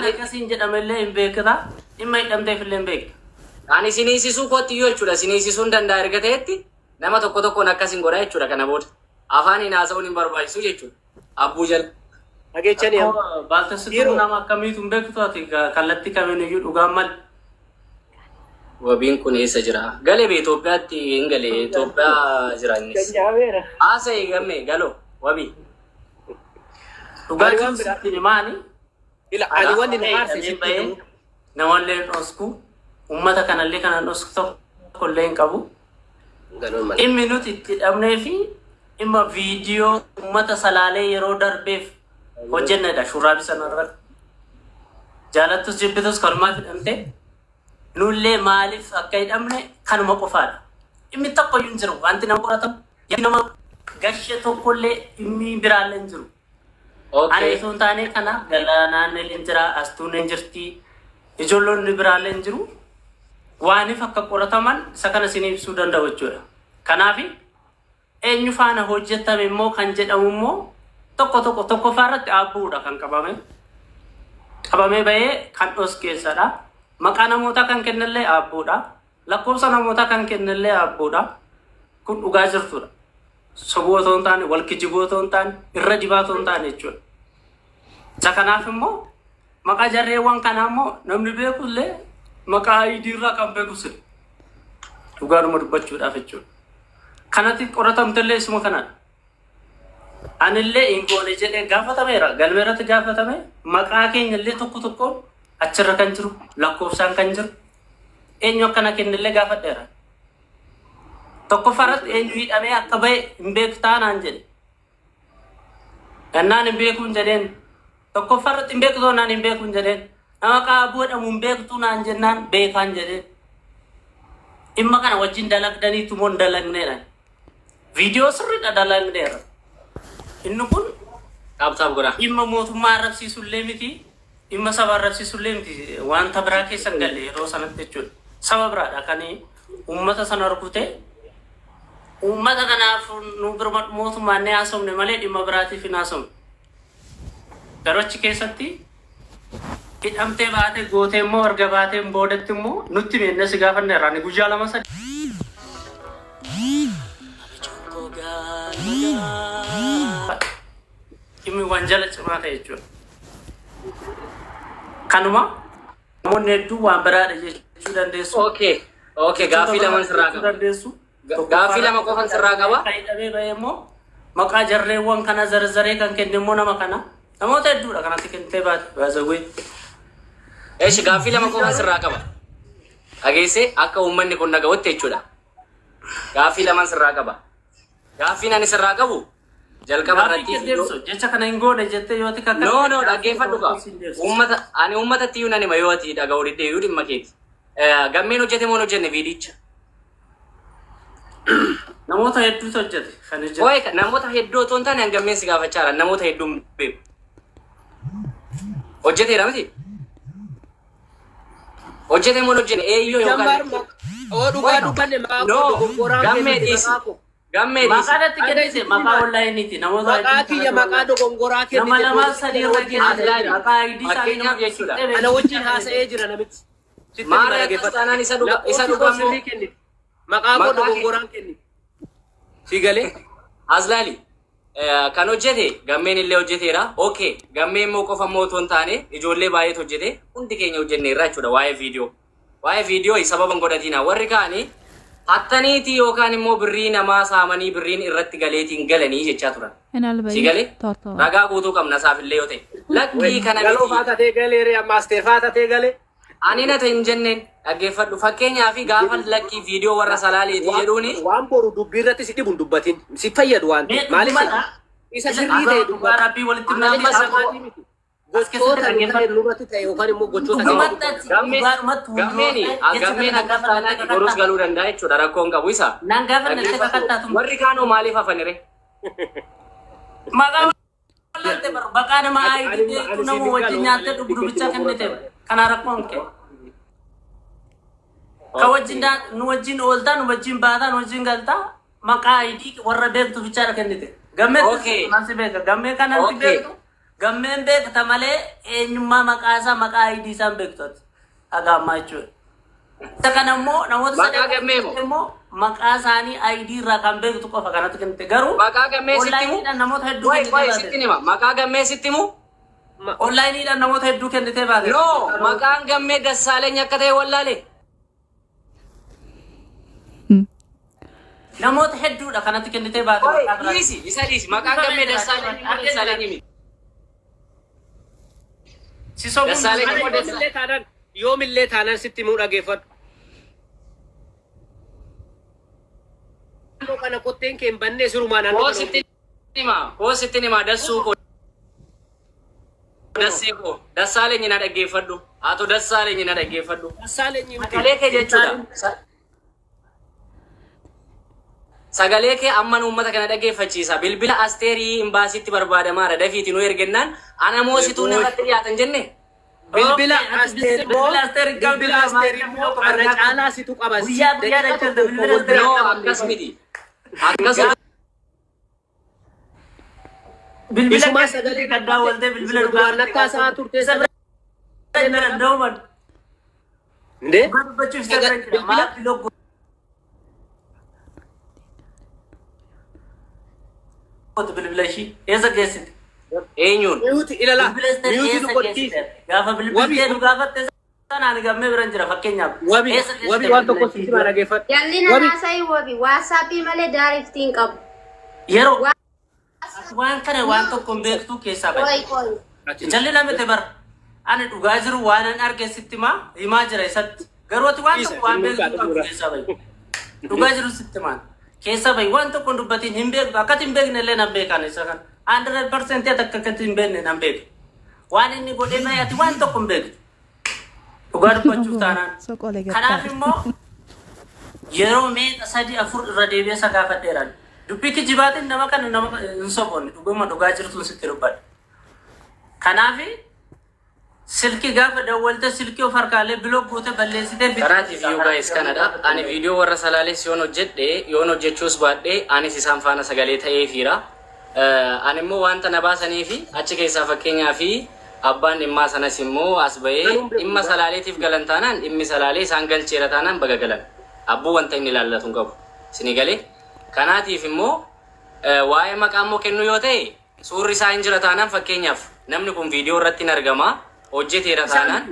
Waan akkasiin jedhamellee hin beekta. Dhimma hidhamteef illee hin beekta. Ani siniisisuu kootti iyyuu jechuudha. Siniisisuu hin danda'a erga ta'etti nama tokko tokkoon akkas hin godha jechuudha kana booda. Afaaniin haasa'uun hin barbaachisu jechuudha. Abbuu jala. Dhageechanii amma. Baaltessituu Dhiiroo. nama akkamiitu hin beektu ati kallattii kamiin iyyuu dhugaan mal. Wabiin kun eessa jira? Galee bee Itoophiyaatti hin galee Itoophiyaa jira innis. Ganjaameera. Haasa'e gammee galoo wabii. Dhugaa Ani jiru waan biraa. sitti himaani. Ila ani wanni na aarse Hidhamee sitti bahee himu. namallee hin dhosku. Uummata kanallee kanan dhosku tokko illee hin qabu. Galoon malee. Dhimmi nuti itti hidhamnee fi dhimma viidiyoo uummata Salaalee yeroo darbeef hojjennedha. Shurraabii sana irratti. Jaalattus jibbitus kanumaaf hidhamte. Nullee maaliif akka hidhamne kanuma qofaadha. Dhimmi tokko iyyuu hin jiru. Wanti nama qoratamu yakki nama gashe tokkollee dhimmi biraallee hin jiru. Ani osoo hin taane kana galaanaan illee hin jira, astuun hin jirti, ijoollonni biraallee hin jiru. Waaniif akka qorataman isa kana isin ibsuu danda'u jechuudha. Kanaaf eenyu faana hojjetame immoo kan jedhamu immoo tokko tokko tokkoffaa irratti abbuudha kan qabame. Qabamee bahee kan dhos keessadha. Maqaa namootaa kan kennellee abbuudha. Lakkoofsa namootaa kan kennellee abbuudha. Kun dhugaa jirtudha. Sobuu otoo hin taane, wal kijibuu otoo hin taane, irra dibaa otoo hin taane jechuudha. Isa kanaaf immoo maqaa jarreewwan kanaa immoo namni beeku illee maqaa ID irraa kan beeku sila. Dhugaadhuma dubbachuudhaaf jechuudha. Kanatti qoratamtellee isuma kanadha. Anillee hin goone jedhee gaafatameera. Galmee irratti gaafatame maqaa keenya illee tokko tokkoon achirra kan jiru lakkoofsaan kan jiru eenyu akkana kennellee gaafadheera. Tokkoffaa irratti eenyu hidhamee akka bahe hin beektaa naan jedhe. Gannaan hin beekuun jedheen. Tokkoffaa irratti hin beektuu naan hin beekuun jedheen. Nama qaabuu jedhamu hin beektuu naan jennaan beekaan jedheen. Dhimma kana wajjin dalagdaniitu moo hin dalagneedha. Viidiyoo sirriidha dalagneerra. Inni kun Tap tap godha. dhimma mootummaa arrabsiisullee miti, dhimma saba arrabsiisullee miti. Wanta biraa keessa hin galle yeroo sanatti jechuudha. Saba biraadha kan uummata sana rukute. Uummata kanaaf nu birma mootummaan ni haasofne malee dhimma biraatiif hin haasofne. Garuu achi keessatti hidhamtee baatee gootee immoo erga baateen boodatti immoo nutti miidhne si gaafanneerra. Ani guyyaa lama sadi. Dhimmi wanjala cimaa ta'e jechuudha. Kanuma namoonni hedduun waan biraadha jechuu dandeessu. Okay. Okay gaaffii lama sirraa Jechuu qaba. dandeessu. Gaaffii lama qofan sirraa qaba. Kan hidhamee bahee immoo maqaa jarreewwan kana zarzaree kan kenne immoo nama kana. Namoota hedduudha kanatti kennitee baate baasawwee. Eeshi gaaffii lama qofan sirraa qaba. Dhageessee akka uummanni kun dhaga'utti jechuudha. Gaaffii laman sirraa qaba. Gaaffiin ani sirraa qabu jalqaba Gaaffii irratti kee deebisu jecha kana hin goone jettee yoo ati No no dhaggeeffadhu kaa. Uummata ani uummatatti iyyuu nan hima yoo ati dhaga'uu didde iyyuu dhimma keeti. Gammeen hojjete moo hin hojjenne viidicha? Namoota hedduutu hojjete kan hojjete. Ooye namoota hedduu otoo hin taane an gammeen si gaafachaa jira. Namoota hedduu hin beeku. Hojjeteera miti? Hojjete moo hin hojjenne? Eeyyoo Jammaar yookaan oo dhugaa dubbanne maqaa No koo dogoggoraa gammee kennite dhiisi. maqaa koo. Gammee dhiisi. Maqaa natti kennite maqaa onlaayiniiti namoota Maqaa hedduutu kiyya kanatti maqaa dogongoraa Nama kennite lama poolisii sadii kana irra wajjin haasa'ee kennite jira. maqaa ID isaanii Fakkeenyaaf nama jechuudha. Ana wajjin haasa'ee jira namichi. Sitti hima Maara akkas dhaggeeffadhu. taanaan isa dhuga isa Lakkoofsi dhuga koo immoo sirrii kennite. Maqaa koo maqaa kee dogongoraan kennite. Si galee? Aslaali kan hojjete gammeen illee hojjeteera. Okay gammeen immoo qofa immoo otoo hin taane ijoollee baay'eetu hojjete hundi keenya hojjenneerra jechuudha waa'ee viidiyoo. Waa'ee viidiyoo sababa hin godhatina warri kaanii hattaniiti yookaan immoo birrii namaa saamanii birriin irratti galeetiin galanii jechaa turan. Hin Si albayi galee tortora. ragaa guutuu qabna isaaf illee yoo ta'e. Lakkii kana Galoo miti faa tatee galee ree amma asteer faa tatee galee. ani na ta'e hin jenneen dhaggeeffadhu fakkeenyaa fi gaafa lakkii viidiyoo warra salaaleeti jedhuuni Waan boru dubbii irratti si dhibu hin dubbatin. Si fayyadu waan Mee ta'eef. Maaliif dhugumadha. isa sirrii ta'e Dhugaa dubbata. rabbii walitti Ana malee amma isa Maqaatii miti. as keessatti Gochoota nu ta'e dhaggeeffadhu. nurratti ta'e yookaan immoo gochoota keenya Dhugumatti dubbata. ati Gammeen dhugaadhumatti gammeeni hundoofte jecha gammeen kana nan akkas gaafanne taanaan borus kakattaa. galuu danda'a jechuudha rakkoon qabu isa. Nan gaafanne Dhaggeeffadhu kakattaa warri kaanoo maaliif hafanire? Maqaa wallaalte bar maqaa nama Ani ID ani beektu ani nama siif hin wajjin galu nyaattee dhugdu dhibbeetti bichaa dogoggora kennite ta'e. kana rakkoon kee. Ka wajjin nu wajjin ooltaa nu wajjin baataa nu wajjin galtaa maqaa ID warra beektu bichaadha kennite. Gammee Okay. si beeka gammee kanatti Okay. beektu Gammeen beekta malee eenyummaa maqaa isaa maqaa ID isaa hin beektu ati. Haga ammaa jechuudha. Isa kana immoo namoota Maqaa sadeen gammee moo? immoo maqaa isaanii ID irraa kan beektu qofa kanatti kennite garuu Maqaa gammee sitti himu? onlaayiniidhaan namoota hedduu Wai, kennitee wai, baate. sitti hima. Maqaa gammee sitti himu? Onlaayiniidhaan namoota hedduu kennitee baate. No, maqaan gammee Dassaaleeny akka ta'e wallaale. Namoota hedduudha kanatti kennitee baate. Wai, Maqaa biraa. dhiisi, isa dhiisi. Maqaan gammee Dassaaleeny immoo Dassaaleeny miti. Si sobuun Dassaaleeny immoo Yoomillee taanaan yoomillee taanaan sitti himuu dhageeffadhu. Naannoo kana kotteen kee hin bannee sirumaa naannoo Koo kana sitti hima, koo sitti hima, dassuu koo. Dassee koo, Dassaaleeny na dhaggeeffadhu. Haatoo Dassaaleeny na dhaggeeffadhu. Dassaaleny miti. Sagalee kee jechuudha. Sagalee kee amman uummata kana dhaggeeffachiisa. Bilbila Asteerii imbaasiitti barbaadamaadha. Dafiiti nu ergennaan ana moo situu irratti dhiyaatan jenne? Bilbila Okay, ati Asteer immoo bilbila Asteer hin qabdu bilbila Asteer immoo ana caalaa situ qaba. Guyyaa guyyaa Daqiiqaa jechuudha, tokko bilbila wal Asteer bira No, qabne. akkas miti. Akkas Bilbila Isumaa kee sagalee kan daawwaltee bilbila Isuma duraan akka haasa'aa turte Isa bira jira dooman. Indee? Dhugaa dubbachuuf isa bira jira. Bilbila- Maaf loggoo bilbila ishii eessa geessite? Eenyuun? Miyuuti ilala. Bilbila Asteer Miyuuti eessa nu godhiisi. geessite? Gaafa bilbiltee nu gaafatte sana ani gammee bira jira fakkeenyaaf. Wabi Eessa geessite wabi waan bilbila tokko ishii? sitti maa dhageeffadhu. Jalli Wabi nanaasai wabi waasaappii malee daariftii hin qabu. Yeroo waan kana waan tokko hin beektu keessaa bahe. Qoy qoy. Jalli lamite bara. Ani dhugaa jiru waan an arge sitti himaa himaa jira isatti. Garuu ati waan tokko waan beektu qabdu keessaa bahi. Dhugaa jiru sitti himaan. Keessaa bahi waan tokko hin dubbatiin hin beektu akkati hin beekne illee nan beekan isa kana. 100% ati akka akkati hin beekne nan beeku. Waan inni godhee bahe ati waan tokko hin beektu. Dhugaa dubbachuuf taanaan. Soqolee Kanaaf gargaara. immoo yeroo meeqa sadii afur irra deebi'ee isa gaafadheeraan. Dubbii kijibaatiin nama kana nama hin soboonne dhuguma dhugaa jirtuun sitti dubbadha. Kanaaf silkii gaafa dawwalte silkii of harkaalee block goote balleessitee Kanaatiif you guys kanadha. Ani viidiyoo warra Salaalees yoon hojjedhe yoon hojjechuus baadhe anis isaan faana sagalee ta'eefiira. Ani immoo wanta na baasanii fi achi keessaa fakkeenyaa fi abbaan dhimmaa sanas immoo as bahee dhimma Salaaleetiif galan taanaan dhimmi Salaalee isaan galcheera taanaan baga galan. Abbuu wanta inni ilaallatu hin qabu. Isinii galee. Kanaatiif immoo waa'ee maqaa immoo kennu yoo ta'e suurri isaa hin jira taanaan fakkeenyaaf namni kun viidiyoo irratti hin argama hojjeteera taanaan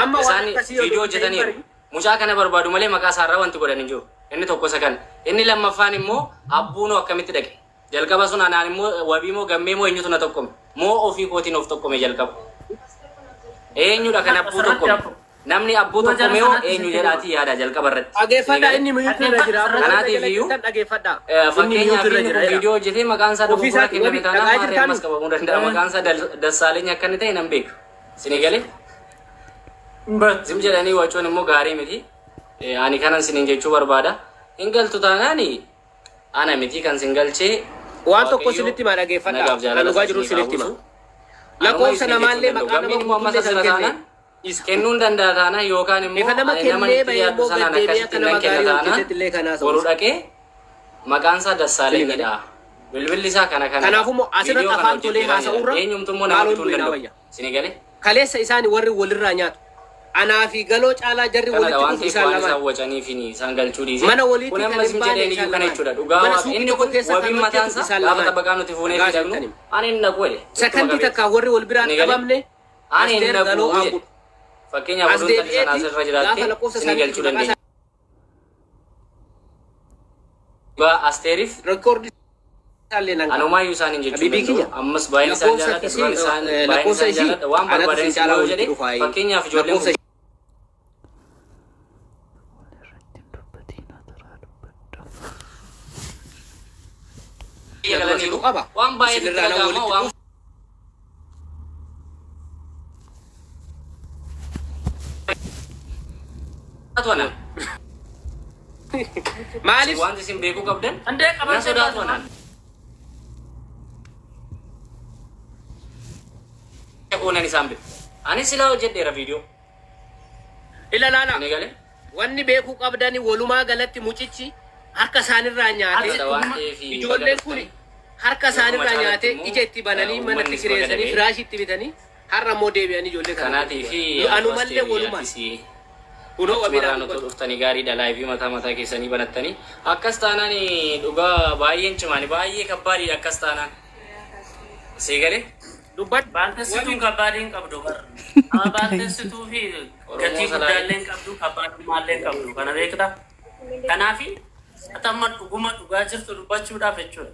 Amma waan isaan akkasii yoo viidiyoo dubbate hin hojjetaniiru. bari. Mucaa kana barbaadu malee maqaa isaarraa wanti godhan hin jiru. Inni tokko isa kana. Inni lammaffaan immoo abbuunoo akkamitti dhaqe? Jalqaba sun anaan immoo wabii moo gammee moo eenyutu na tokkome? Moo ofii kootiin of tokkome jalqaba? Eenyudha kan abbuu tokkome? Namni abbuu tokkome hoo eenyu jedhaatii yaada jalqaba irratti. Dhageeffadhaa inni miyuuti irra jira. Kanaatiif iyyuu Dhageeffadhaa. Inni fakkeenyaaf miyuuti irra inni jira. kun viidiyoo hojjetee maqaan isaa Ofii dogoggora isaatii kenname wabii taanaan dhagaa maarree jirtaanii? ammas qabamuu danda'a. Maqaan isaa Dassaaleeny akka inni ta'e nan beeka. Isinii galee? Zim jedhanii wacuun immoo gaarii miti. Ani kanan sinin jechuu barbaada. Hin galtu taanaani ana miti kan sin galchee. Waan tokko Waaqayyo isinitti himaa dhageeffadhaa. nagaaf Kan jaalala dhugaa isaa jiru isinii isinitti hima. haa buusu. Lakkoofsa Anuma namaallee isin jechuu maqaa danda'u. nama Gammiin immoo ammas guutuullee asirra kan kenne. taanaan Isa. kennuun danda'a taanaan yookaan immoo Efa nama ani nama kennee itti bahee dhiyaatu immoo sanaan gad deebi'ee akkasitti akka nama nan kenna gaarii taanaan hojjetetti illee kan haasa'u. boru dhaqee maqaan isaa Dassaaleenyidha. Bilbilli isaa kana kana. Kanaafuu immoo asirratti Viidiyoo kana afaan tolee hojjeteera haasa'uurra jedha. Eenyumtu immoo nama maaloon bituu hin du'e naa danda'u. wayya. Isinii galee? Kaleessa isaan warri walirraa nyaatu. Anaa fi galoo caalaa jarri Kanadha walitti waan dhufu ta'eef isaan waan isaan lamaan. wacanii fi isaan galchuu dhiise. Mana waliitti Kun kan ammas hin hin baane jedheen isaan iyyuu kana lamaan. jechuudha. Dhugaa Mana waaqa. suuqii Inni tokko kun keessa kan wabiin mataan hojjetu isaa isaan gaafa lamaan. xabaqaa nuti fuunee Dhagaa fidagnu isinitti hima. ani hin naqu jedhe. Sakandii takka warri wal biraan Ni galee? dhabamne Ani hin Asteer naqu galoo jedhe. aanguudha. Fakkeenyaaf As oduun talli sana deebi'eeti asirra jiraatte gaafa lakkoofsa isinii isaanii galchuu maqaa dandeenya. Dhugaa Asteeriif rekoordii isaallee nan qaba. anumaayyuu isaan hin jechuu Habiibii danda'u. kiyya Ammas baay'een isaan lakkoofsa jaalladha. isii Duraan isaan baay'een lakkoofsa isaan isii jaalladha. Waan anatu barbaadan isin isin caalaa yoo walitti jedhe dhufaayi. fakkeenyaaf ijoolleen Lakkoofsa kun Irratti hin dubbatiin ataraa dubbadhu. biyya galaniiru qaba. waan baay'eetu itti Isinirraa nama dhaga'ama walitti waan anaan. Maaliif Wanti isin beekuu qabdan Andee na qabamtee sodaatu baatu. anaan. Oonan isaan beeku. Ani silaa hojjedheera viidiyoo. ila laala Ni galee? wanni beekuu qabdani walumaa galatti mucichi harka isaanirraa nyaate Kanadha waan ta'eef ijoolleen kun Harka isaaniirraa Yeruma nyaatee caalatti ija itti bananii immoo, manatti uummannis kireessanii baga firaashii itti bitanii har'a immoo deebi'anii ijoollee kana. Kanaatii fi Anumallee walumaan. Kunoo Achumarraan wabiidhaan otoo dhuftanii gaariidha, live mataa mataa keessanii banattanii. Akkas taanaan dhugaa baay'een cimaani, baay'ee kabbaadhiidha akkas taanaan. Sii galee? Dubbadhu. Baantessituun kabbaadii hin qabdu bara. Nama baantessituu fi gatii guddaallee hin qabdu, kabbaadhummaallee hin qabdu. Kana beektaa? Kanaafi ati amma dhuguma dhugaa jirtu dubbachuudhaaf jechuudha.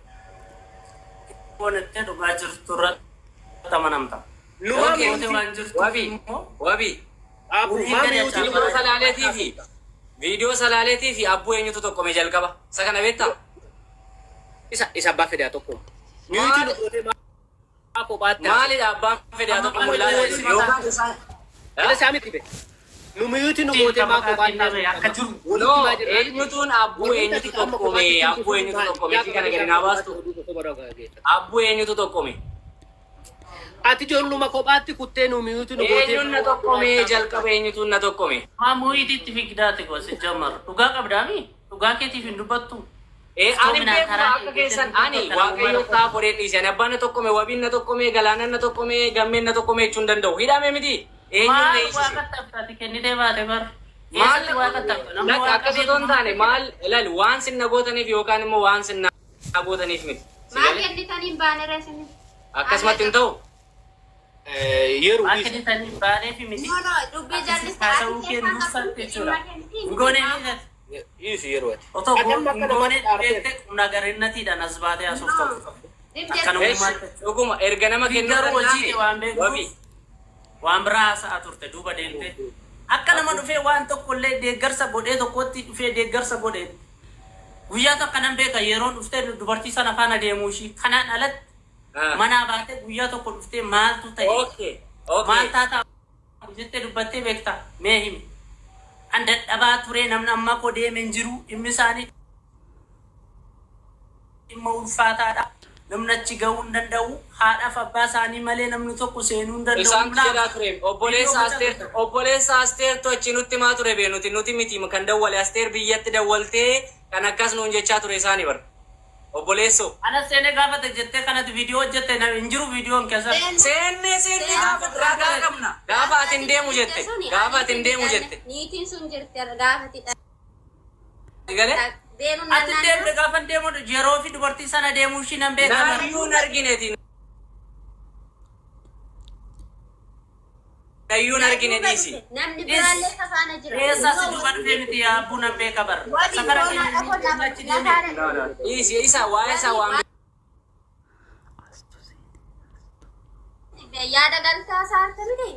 Goonettee dhugaa jirtu irratti amanamta. Numaa Okay. Goote waan jirtuuf Wabii. immoo Wabii. Abu maa mute. Viidiyoo salaaleetii fi abbuu eenyutu tokkome jalqaba? Isa kana beektaa? Isa abbaa fedhaa tokko. Mute nu gootee maa kophaatti. Maalidha abbaan fedhaa tokko mul'ata? Yookaan isaan Ila isaa miti be. Nu mute nu gootee maa kophaatti. Akka jiru. No, eenyutuun abbuu eenyutu tokkome? Abbuu eenyutu tokkome? Ishii kana gadi naa baastu. Abbuu eenyutu tokkome? Ati ijoolluma kophaatti kuttee nu mute nu gootee. Eenyuun na tokkome jalqaba? Eenyutuun na tokkome? Maa muyiititti fiigdaate gosi jammar. Dhugaa qabdaami? Dhugaa keetiif hin dubbattu. Ee, ani beeku akka keessan ani Waaqayyo taa godhee dhiise. Ani abbaan na tokkome, wabiin na tokkome, galaanaan na tokkome, gammeen na tokkome jechuun danda'u. Hidhame miti. Eenyuun na Maal hiisise? waaqa taphtaati kennitee baate bar. Maal Eessatti waaqa taphta? Namni lakka waaqa akkas otoo hin taane maal ilaali, waan sinna gootaniif yookaan immoo waan sinna gootaniif miti. Si Maal galee? kennitanii hin baane reesini? Akkasumatti hin ta'u. Yeroo Maal kennitanii baaneef miti. No, no, dubbii jallis Haasa'uu kee nuuf jechuudha. Hin goonee miti. Dhiisi yeroo ati. Otoo Ati amma hin akka goonee namaatti aarteerta. beektee humna garinnatiidhaan as baatee haasoftu qabdu. Akkanuma Dhuguma erga nama kennuu Garuu hojii kee waan danda'ame wabii. beektuuf waan biraa haasa'aa turte duuba deemtee. Akka nama dhufee waan tokko illee deeggarsa godhee tokkotti dhufee deeggarsa godhee. Guyyaa tokko nan beeka, yeroo dhuftee dubartii sana faana deemuu ishii kanaan alatti manaa baatee guyyaa tokko dhuftee maaltu ta'e? Maal taataa jettee dubbattee beektaa? Mee himi. An dadhabaa ture, namni amma koo deeme hin jiru, dhimmi isaanii dhimma ulfaataadha. Namni achi gahuu hin danda'u. Haadhaaf abbaa isaanii malee namni tokko seenuu hin danda'u. Isaan jedhaa ture, obboleessa Asteer, obboleessa Asteertu achi nutti maa ture bee, nuti miti kan dawwale. Asteer biyyatti dawwaltee kan akkas nuun jechaa ture isaani bara. Obboleessoo. Ana seenee gaafate jettee kanatti viidiyoo hojjette hin jiru viidiyoon keessa. Seennee gaafa ragaa qabna. Gaafa ati hin deemu jette. Gaafa ati hin deemu jette. Niitiin sun jirti gaafati. Galee? Deemuun Ati deemte gaafa deemu yeroo fi dubartii sana deemuu ishii nan beeka. Nayyuu hin argineeti. Nayyuu hin argine, dhiisi. Namni biraallee kafaana jira. Eessa si duuba dhufee miti yaabbuu nan beeka bara. Safara keenya achi deeme. Dhiisi, isa waa'ee isaa waan Astu seene. Yaada galtaa saarta miti.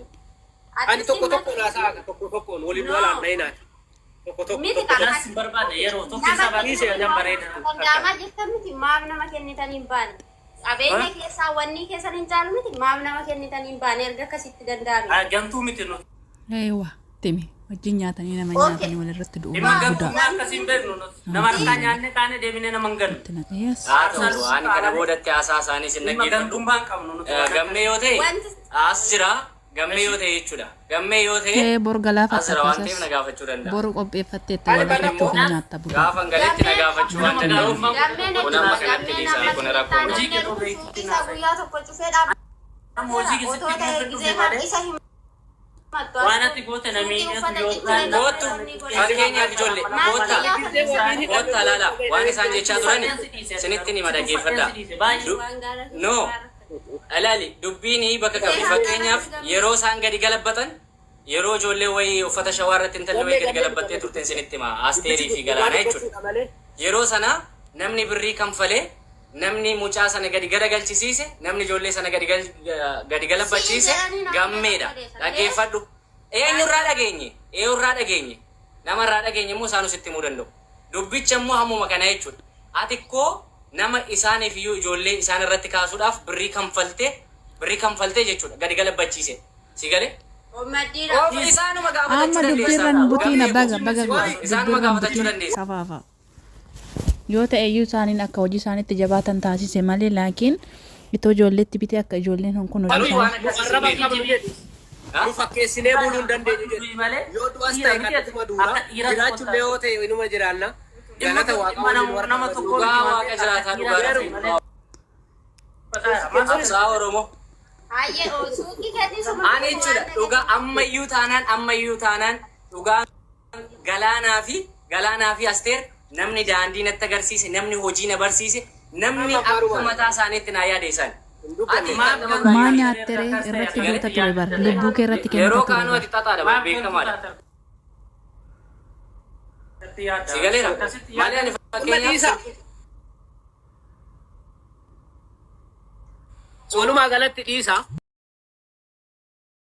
Ani tokko tokkoon haasa'a, tokko tokkoon waliin walaan dhayinaati. Tokko tokko Miti tokko. kan Kanas hin barbaade yeroo tokko isa baatee nan bareeda. Danda'amaa jirtan miti, maaf nama kennitanii hin baane? Qabeenya keessaa wanni keessan hin caalu miti, maaf nama kennitanii hin baane erga akkasitti danda'ame? Gantuu miti nuti. Eewwa, timi wajjin nyaatanii nama nyaatanii walirratti du'uu Dhimma guddaa. gantummaa akkasii hin beeknu nuti. Nama harkaa nyaanne kaane deebinee nama hin gannu. Yes. Haa ta'u, ani kana boodatti haasaa isaanii sin Dhimma dhaggeeffadhu. gantummaa hin qabnu nuti. Gammee yoo ta'e Wanti- as jira. Gammee yoo ta'e jechuudha. Gammee yoo ta'e Ee, bor as jira waan ta'eef na galaafatta. gaafachuu danda'a. Boru qopheeffatteetta walirratti ofii nyaatta buru. Gaafa galetti na gaafachuu waan danda'uuf Gammeen kun amma kanatti dhiisaa, kun rakkoo miti. Hojii kee jechuudha. Isa guyyaa tokko cufee Nama hojii dhaabbata. keessatti Otoo ta'e dhufe gisee malee. isa himattu. Waan ati goote na miidhatu yookaan Kootu, fakkeenyaaf ijoollee koottaa koottaa laala, waan isaan jechaa turan isinitti nima, dhaggeeffadhaa. No, ilaali, dubbiin bakka qabdi. Fakkeenyaaf yeroo isaan gadi galabbatan, yeroo ijoollee wayii uffata shawaa irratti intalli wayii gadi galabbattee turte isinitti hima, Asteerii fi Galaanaa jechuudha. Yeroo sana namni birrii kanfalee namni mucaa sana gadi garagalchisiise, namni ijoollee sana gadi galabbachiise gammeedha. Dhaggeeffadhu. Eenyurraa dhageenye? Eenyurraa dhageenye? Namarraa dhageenye immoo isaanus sitti himuu danda'u. Dubbicha immoo hammuma kana jechuudha. Ati ikkoo nama isaaniif iyyuu ijoollee isaan irratti kaasuudhaaf birrii kanfaltee jechuudha gadi galabbachiise. Si galee? Of isaanuma Amma gaafachuu dandeessa. dubbiirran butiina, baga baga godha. Isaanuma Dubbiirran gaafachuu butiin dandeessa. safaafa. Yoo ta'e iyyuu isaaniin akka hojii isaaniitti jabaatan taasise malee, laakiin itoo ijoolleetti bitee akka ijoolleen kun hojii Anuu waan isaanii akkasii Arraba hin beeku. qabnu jedhu. Nu fakkeessinee buluu hin dandeenyu jedhu. Malee Yoo du'as ta'e kanatuma duura. Jiraachuullee yoo ta'e inuma jiraanna. Galata Waaqaa waliin warra nama tokko Dhugaa Waaqa jiraataa, dhugaa rabbi. Qabsaa'aa Oromoo. Hayyee suuqii keetii suma. Ani jechuudha dhugaa ammayyuu taanaan dhugaa Galaanaa fi Asteer namni daandii natti agarsiise, namni hojii na barsiise, namni akka mataa isaaniitti naa yaade isaan. Ati Maa nyaatteree irratti goota ture bara lubbuu kee irratti yeroo kennita ture kaanuu bara. Ati xaxaadha bara, beekamaadha. Si galeera malee ani fakkeenyaaf Walumaa galatti dhiisa.